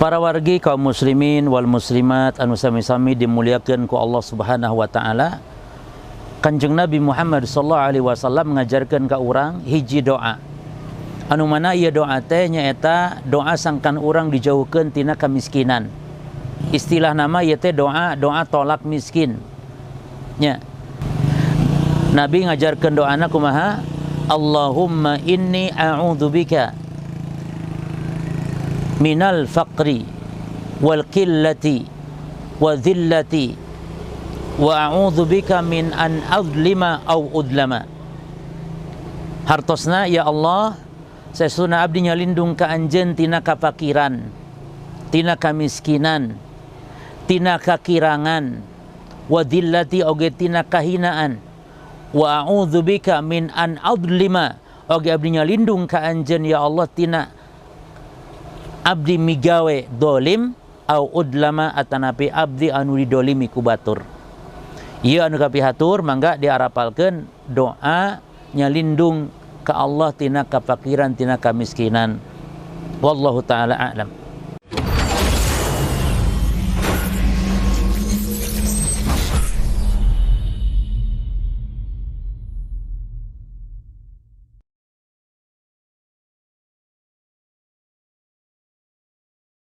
Para wargi kaum muslimin wal muslimat anu sami-sami dimuliakeun ku Allah Subhanahu wa taala. Kanjeng Nabi Muhammad sallallahu alaihi wasallam ngajarkeun ka urang hiji doa. Anu mana ieu doa teh nyaeta doa sangkan urang dijauhkeun tina kemiskinan. Istilah nama ieu teh doa doa tolak miskin. Nya. Nabi ngajarkeun doana kumaha? Allahumma inni a'udzubika minal faqri wal qillati wa dhillati wa a'udzubika min an adlima au udlama. Hartosna, ya Allah, sesuna abdi nyalindung ka anjeun tina kafakiran, tina kamiskinan, tina kakirangan, wa dhillati oge tina kahinaan, wa a'udzubika min an adlima oge abdi nyalindung ka anjeun ya Allah tina abdi migawe dolim au udlama atanapi abdi anu didolimi ku batur. Ieu anu kapihatur mangga diarapalkeun doa nyalindung ka Allah tina kafakiran tina kamiskinan. Wallahu taala a'lam.